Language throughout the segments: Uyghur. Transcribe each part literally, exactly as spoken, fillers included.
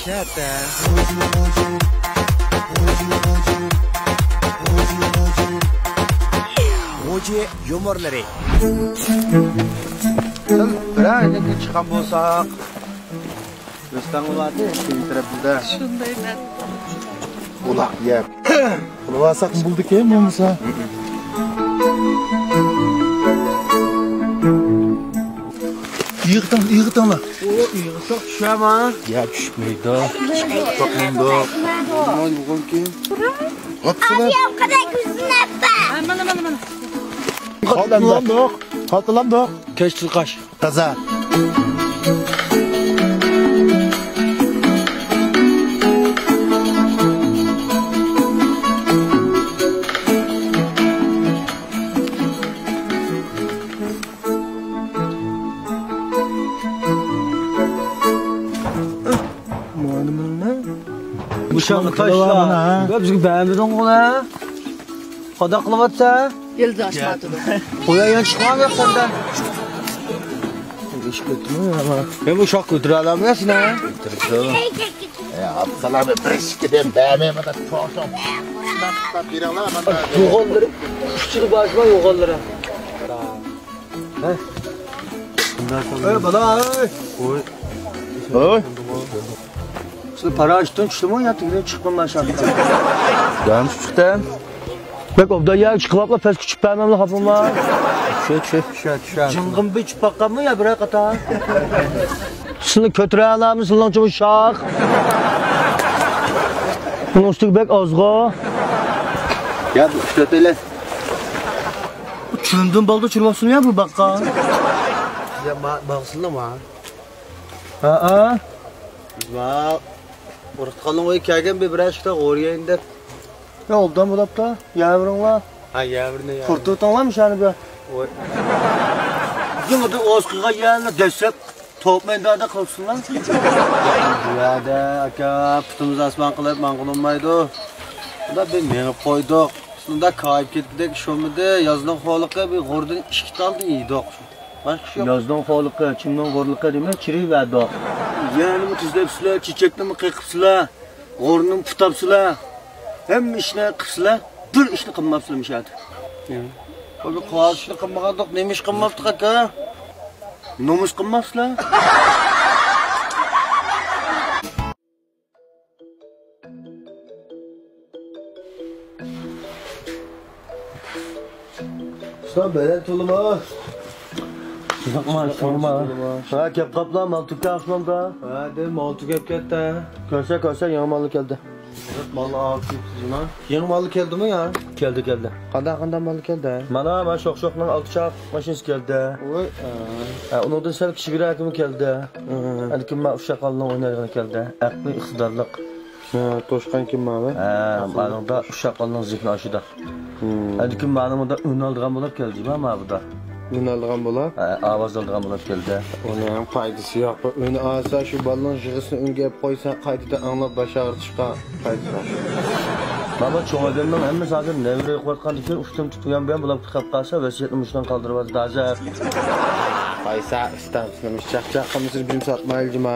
شەتە. غوجى يۇمۇرلىرى. بىرەر يەرگە چىققان بولساق. رۇستەم بولاتى، كېيىن تەرەپتە. شۇندايمەن. ئۇلاق يەپ. قىلىۋالساق بولدىكەن بولمىسا. ئېغىتىڭ، ئېغىتىڭلار. ئۇ ئېغىتىڭ چۈشەما؟ يا چۈشمەيدۇ. چۈشمەيدۇ. نېمە بولغانكىن؟ ئاتسىلە. مانا، مانا، مانا. خاتىلامدۇق. خاتىلامدۇق. كەچ تىلقاش. تازا. مۇشۇنى تاشلا. بىزگە بەرمىدىڭغۇ. قانداق قىلىۋاتسا؟ يىلدىز ئاچمايدۇ. قويايان چىقماڭ گەپ سەندە. ئىش كۆتۈرمە يا. مەن بۇ شاق كۆتۈرە ئالامەن سېنى. كۆتۈرۈپتۇ. ئەپسالامى بىر ئىككىدىن بەرمەيمەن دەپ توشۇڭ. يوغانلىرى ئۇچۇرۇپ باشما يوغانلىرى. ھە. ئەي بالا، ئەي. ھوي. ھوي. سىلەر پاراشوتتىن چۈشتىمۇ يا تېگىدىن چىقتىمۇ ئاشاققا؟ يانچۇ چىقتىم. بەك ئوبدان يەرگە چىقىۋاپلا پەسكە چۈشۈپ بەرمەملا خاپىمۇ. چۈشە، چۈشە. چۈشە، چۈشە. جىڭغىم بىر چۈشۈپ باققانمۇ يا بىرەر قاتا؟ سىلى كۆتۈرەلەمسىلەرچۇ ئۇششاق؟ بۇنىڭ ئۈستىگە بەك ئازغۇ. يا بۇ ئۈچ تۆت ئەيلە. چۈرۈمدىن بالدۇر چۈرۈۋاپسىلەر يا بۇ باققا. يا ما باقسىلەر ما. ھەئە. ما ئۇرۇقخاننىڭ ئۆيىگە كەلگەن بىر بىرەر ئىككىتا غورىيەينى دەپ. يا ئوبدان بولاپتۇ. يەۋېرىڭلار. ھە يەۋېرىنى يەۋېرىنى. قۇرۇتۇۋېتىڭلار مۇشۇنى بىر. ۋوي. بىزنىڭ ئوزۇقىغا يەنە دەسسەپ توپ مەيدانىدا قىلسۇنلار. بۇ يەردە ئاكا پۇتىمىز ئاسمان قىلىپ ماڭغىلى بولمايدۇ. بۇندا بىر مېڭىپ قويدۇق. شۇندا كايىپ كەتكۈدەك ئىش بولمىدى. يازنىڭ خولىقى بىر غوردىن ئىككى تالدىن يېدۇق. باشقا ئىش يوق. يازنىڭ خولىقى، چىمنىڭ غورلۇقى دېمەي چىرىۋەردۇق. يەنىمۇ تېزلەپسىلەر، چېچەكنىمۇ قېقىپسىلەر، غورنىمۇ پۇتاپسىلەر. ھەممە ئىشنى قىپسىلەر، بىر ئىشنى قىلماپسىلەر مۇشۇ يەردە. بۇ بىر قوغاز ئىشنى قىلمىغاندۇق، نېمە ئىش قىلماپتۇق ئاكا؟ نومۇس قىلماپسىلەر. ئۇستا، بەدەن تولىمۇ؟ ياقما، تولىما. ھە، كەپ قاپلا، مال تۈگەپ ئاخشامدا. ھە، دە، مال تۈگەپ كەتتى. كۆرسە، كۆرسە، يېڭى ماللا كەلدى. مال ئاپسىز جۇما. يېڭى ماللا كەلدىمۇ يا؟ كەلدى، كەلدى. قانداق، قانداق ماللا كەلدى؟ مانا، مانا شوخ-شوخنىڭ ئالتە چاق ماشىنىسى كەلدى. ۋوي، ھە. ھە، ئۇنىڭدىن سەل كىچىكرەكمۇ كەلدى. ھە. ئەنكىن ما ئۇششاق بالىنىڭ ئوينايدىغىنى كەلدى. ئەقلى ئىقتىدارلىق. ھە، توشقان كىم ماۋۇ؟ ھە، مانىڭدا ئۇششاق بالىنىڭ زېھنى ئاشىدا. ھىم. ئەنكىن مانىڭدا ئۈن ئالىدىغان بولۇپ كەلدى، ما، ماۋۇدا. ئۈن ئالىدىغان بولۇپ؟ ھە، ئاۋاز ئالىدىغان بولۇپ كەلدى. ئۇنىڭ پايدىسى يوق. بۇ ئۈن ئالسا، شۇ بالىنىڭ يىغىسىنى ئۈنگە ئېلىپ قويسا، قايتىدىن ئاڭلاپ باش ئاغرىتىشقا پايدىسى بار. مانا چوڭ ئادەمنىڭ ھەممىسى ھازىر نەۋرە يوقىلىۋاتقاندىن كېيىن ئۇشتۇمتۇت بۇيان بۇيان بۇلاپ كىتاب قالسا، ۋەسىيەتنى مۇشۇنداق قالدۇرۇۋاتىدۇ ھازىر. قايسا ئۇستام، سىلەر مۇشۇ چاقچاق قىلمىسىز، بىزنى ساتمايلى جۇما.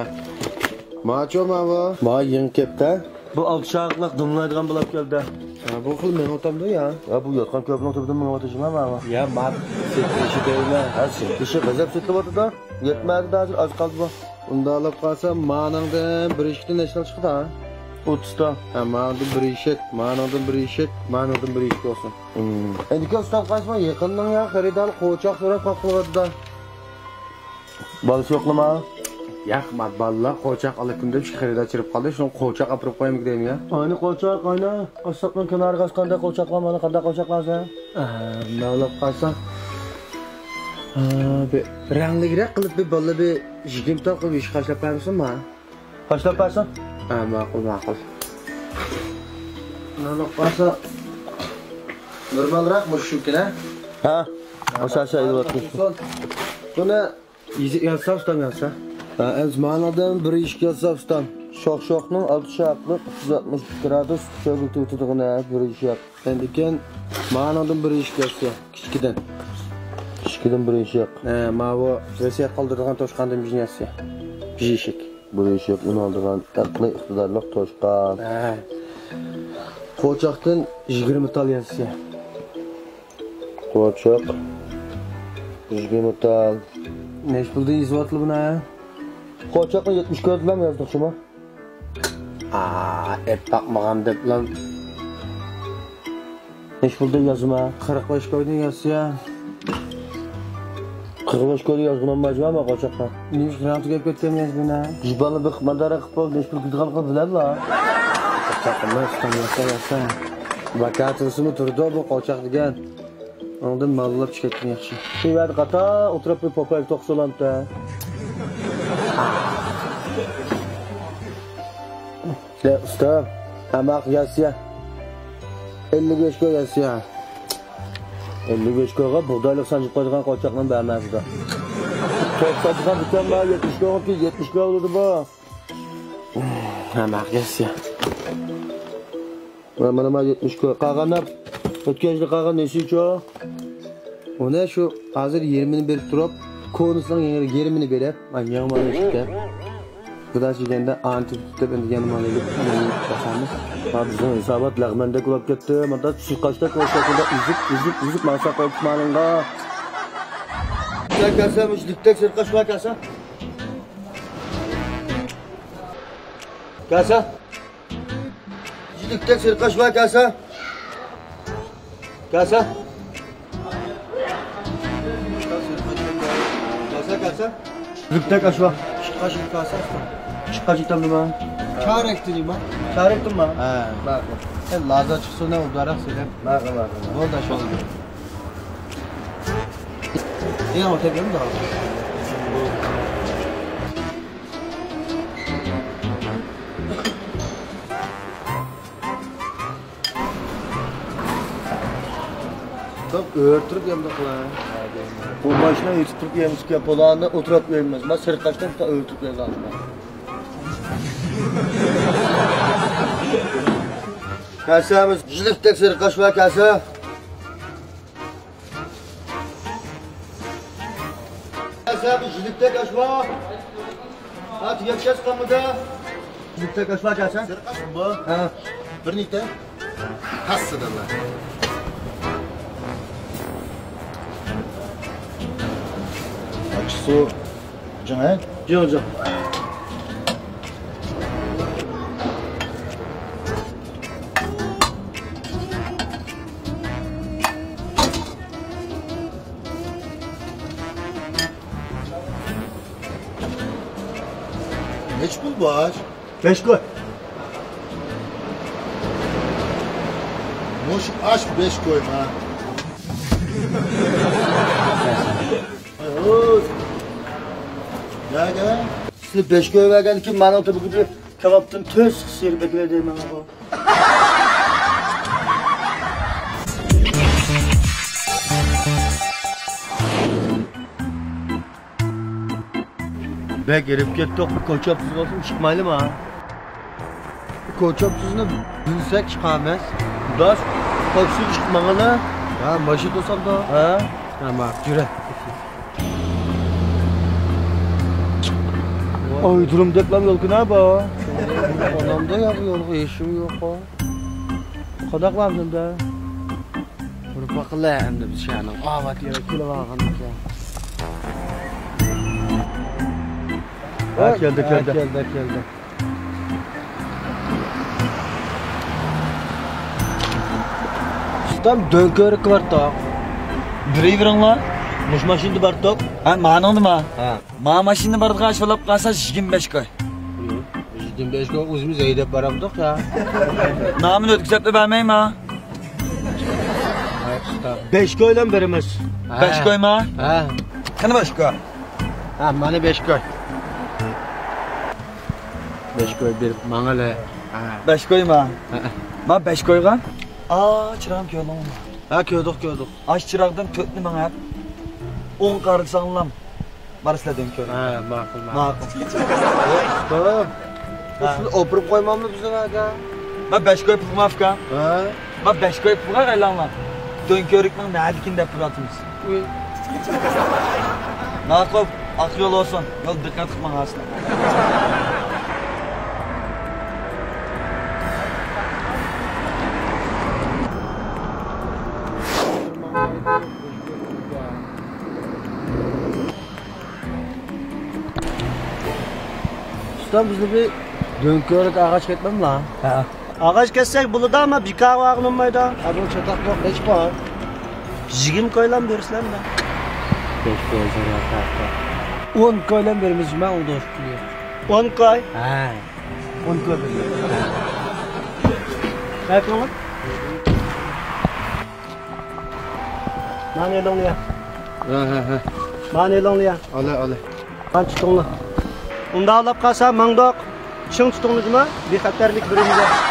ماچۇ ماۋۇ. ما يېڭى كەپتە. بۇ ئالتە چاقلىق دۇملايدىغان بولاپ كەلدى. ھە، بۇ خىل مېڭىۋاتامدۇ يا؟ ھە، بۇ ياتقان كۆپنىڭ تۈپىدىن مېڭىۋاتىدۇ جۇما ماۋۇ. يا، ما سېتىلىشى دەيمەن. ھە، سېتىلىشى غەزەپ سېتىلىۋاتىدۇ. يەتمەيدۇ ھازىر، ئاز قالدى بۇ. ئۇنداق بولۇپ قالسا، مانىڭدىن بىر ئىشىكتىن نەچچە تال چىقىدۇ؟ ئوتتۇز تال. ھە، مانىڭدىن بىر ئىشىك، مانىڭدىن بىر ئىشىك، مانىڭدىن بىر ئىشىك بولسۇن. ھىم. ئەندىكىن ئۇستام قايسىما يېقىننىڭ يا خېرىدارى قوچاق سوراپ قاقىلىۋاتىدۇ. بالىسى يوقلىما؟ ياق، ما بالىلار قوچاق ئالىكىم دەپ شۇ خېرىدار چىرىپ قالدى، شۇنىڭ قوچاق ئاپىرىپ قويمىكى دەيمەن يا. ئاينى قوچاق، ئاينى. ئاسساقنىڭ كېنارىغا ئاسقاندا قوچاقلار، مانا قانداق قوچاقلار سەن؟ ئە، مەلۇم قالسا. ئە، بىر رەڭلىكرەك قىلىپ بىر بالىلار بىر يىگىرمە تال قىلىپ يېشىل قاشلاپ بەرمىسۇن ما؟ قاشلاپ بەرسۇن. ھە، ماقۇل، ماقۇل. مانا قارىسا، نورمالراق مۇشۇكىنە. ھە؟ ئاساسىي ئېلىۋاتقان. بۇنى يېزىپ يازسا، ئۇستام يازسا. ھە، ئەمدى مانىڭدىن بىر يېشىك يازسا، ئۇستام. شوخ-شوخنىڭ ئالتە چاقلىق، ئۈچ يۈز ئالتمىش گرادۇس چۆگىلىتىۋېتىدىغىنە بىر يېشىك. ئەندىكىن مانىڭدىن بىر يېشىك يازسا، كىچىكىدىن. كىچىكىدىن بىر يېشىك. ھە، ماۋۇ ۋەسىيەت قالدۇرىدىغان توشقاندىن بىر يېشىك. بىر يېشىك. بۇرۇشۇپ ئۈنئالىدىغان ئەقلىي ئىقتىدارلىق توشقان. ھە. قوچاقتىن يىگىرمە تال ياسىسا. قوچاق يىگىرمە تال. نەچچە پۇلدىن يېزىۋاتىلا بۇنى، ھە؟ قوچاقنى يەتمىش كويدىنلا يازدۇق شۇما. ئا، ئەپ باقمىغان دەپلا. نەچچە پۇلدىن يازما؟ قىرىق بەش كويدىن يازسا. قىرىق بەش كويدىن يازغىنىم بار جۇما قوچاققا. نېمىشقا رەڭ تۈگەپ كەتكەن ياز بۇنى؟ جىباننى بىر مادارا قىلىپ بول، نەچچە پۇل كېتىدىغانلىقىنى بىلەملا. قوچاقنى ئۇستام ياسا، ياسا. ۋاكاتىرسىمۇ تۇرىدۇ بۇ قوچاق دېگەن. ئاندىن ماللاپ چىقىپ كەتكىنى ياخشى. شۇ يەردە قاتا ئولتۇرۇپ بىر پوپايغا توقسۇلامتى. يا ئۇستا، ھەماق ياسىيا. ئەللىك بەش كوي ياسىيا. ئەللىك بەش كويغا بۇغدايلىق سانجىپ قويىدىغان قوچاقنى بەرمەيدۇ. توختايدىغان دۇكان بار، يەتمىش كويغا، يەتمىش كوي بولىدۇ بۇ. ھەماق ياسىيا. مانا، مانا، مانا يەتمىش كوي. قالغاندا، ئۆتكەن يىلى قالغان نېسىچۇ؟ ئۇنى شۇ ھازىر يېرىمىنى بېرىپ تۇرۇپ، كونىسىنىڭ يېڭى، يېرىمىنى بېرىپ، مانا يېڭى مال ئىشلىتىپ. قۇداش دېگەندە ئانچە تۇتۇپ، ئەمدى يەنە مال ئېلىپ، مانا يېپىپ باشلايمىز. ھا، بىزنىڭ ھېسابات لەغمەندەك بولۇپ كەتتى. مانا سۇ قاشتەك بولۇپ كەتتى. ئۈزۈپ، ئۈزۈپ، ئۈزۈپ، مانا ساقلاپ مالىڭغا. كەلسە، مۇشۇ دىكتەك سىرتقا شۇ كەلسە. كەلسە. يۈزلۈكتەك سېرىق قاش بار، كەلسە. كەلسە. كەلسە، كەلسە. يۈزلۈكتەك قاش بار. ئىككى قاش، ئىككى قاش. ئىككى قاش ئېيتامدىما؟ چارەكتىنما؟ چارەكتىنما؟ ھە. ماقۇل. سەن لازا چىقسۇن، ئۇدارەك سېلىپ. ماقۇل، ماقۇل. بولدى، شۇ. يەنە ئولتۇرۇپ بېرىمدۇ؟ توپ ئۆرە تۇرۇپ يەمدۇق قىلا. بۇ ماشىنا يېتىپ تۇرۇپ يەمسىكەن، پولانى ئولتۇرۇپ يەيمىز. ما سېرىق قاشتىن ئۆرە تۇرۇپ يەيدۇ. كەلسە بىز يۈزلۈكتەك سېرىق قاش بار كەلسە. كەلسە بىز يۈزلۈكتەك قاش بار. ھە، تۈگەتكەچ قالمىدى. يۈزلۈكتەك قاش بار كەلسە. سېرىق قاش بار. ھە. بىر نېتە؟ ھەسسىدىلا. ئاچچىقسۇ. جىڭ، ھە؟ جىڭ، جىڭ. نەچچە پۇل بۇ ئاش؟ بەش كوي. مۇشۇ ئاش بەش كويما؟ نەگە؟ سىلى بەش كوي بەرگەندىكىن مانا تېپىگىدى كاۋاپتىن تۆت سېرىپ ئەكىلەي دەيمەن. بەك ھېرىپ كەتتۇق، كوچا ئوبزورغا چىقمايلىما؟ كوچا ئوبزورنى بىلسەك چىقامىز. داس، تاكسىغا چىقىپ ماڭىلا. ھە، ماشىنا توسامدا. ھە؟ ھە، ما، يۈرە. ئايدۇرۇمدەكلا يول كۈنە بار. ئانامدا يا بۇ يولغا ھېشىم يوق. قانداق بارمىدىم دە؟ بىر باقىلى ئەمدى بىز شەھەرنىڭ ئاۋات يېرىگە كېلىۋالغاندىكىن. ھە، كەلدى، ھە، كەلدى. كەلدى، كەلدى. ئۇستام، دۆڭكۆۋرۈككە بارتۇق. بېرىۋېرىڭلار. مۇشۇ ماشىنىدا بارتۇق. ھە، مانىڭدىما؟ ھە. ما ماشىنا بارىدىغان ئاشۇ بولۇپ قالسا يىگىرمە بەش كوي. يىگىرمە بەش كوي ئۆزىمىز ھەيدەپ بارامدۇق يا. نامىنى ئۆتكۈزۈپلا بەرمەيما؟ بەش كويلام بېرىمىز. بەش كويما؟ ھە. قېنى بەش كوي؟ ھە، مانا بەش كوي. بەش كوي بېرىپ ماڭىلى. ھە. بەش كويما؟ ھە. ما بەش كويغا؟ ئا، چىراغنى كۆردۈڭمۇ؟ ھە، كۆردۇق، كۆردۇق. ئاش چىراغدىن تۆتنى ماڭا ئەپ، ئوڭ قارىساڭلام. بارىسىلەر دۆڭكۆۋرۈك. ھە، ماقۇل، ماقۇل. ماقۇل. ئۇستام، ھە. سىز ئاپىرىپ قويمامدۇ بىزنىڭ ئەگە؟ ما بەش كوي پۇل ماپكا. ھە. ما بەش كوي پۇلغا ئايلاڭلار. دۆڭكۆۋرۈكنىڭ نەدىكىنى دەپ تۇراتتىمىز. ئۇي. ماقۇل، ئاق يول بولسۇن. يول دىققەت قىلىپ ماڭاسىلەر. سەن بىزنى بىر دۆڭكۆۋرۈك ئاغاچ كەتمەملا؟ ھە. ئاغاچ كەتسەك بولىدۇ، ئەمما بىكارغا ئالغىنى بولمايدۇ. ھە، بۇ چاتاق يوق، نەچچە پۇل؟ يىگىرمە كويلام بېرىسىلەرمۇ؟ بەش كوي زۆرۈر. ئون كويلام بېرىمىز، مەن ئۇدۇش. ئون كوي؟ ھە. ئون كوي بېرىمىز. ھە. مانا ئېلىڭلار. ھە، ھە، ھە. مانا ئېلىڭلار. ئالە، ئالە. مانا تۇتۇڭلار. ئۇنداق ئالاپ قالسا ماڭدۇق. چىڭ تۇتۇڭلار جۇما. بىخەتەرلىك بىرىمىزگە.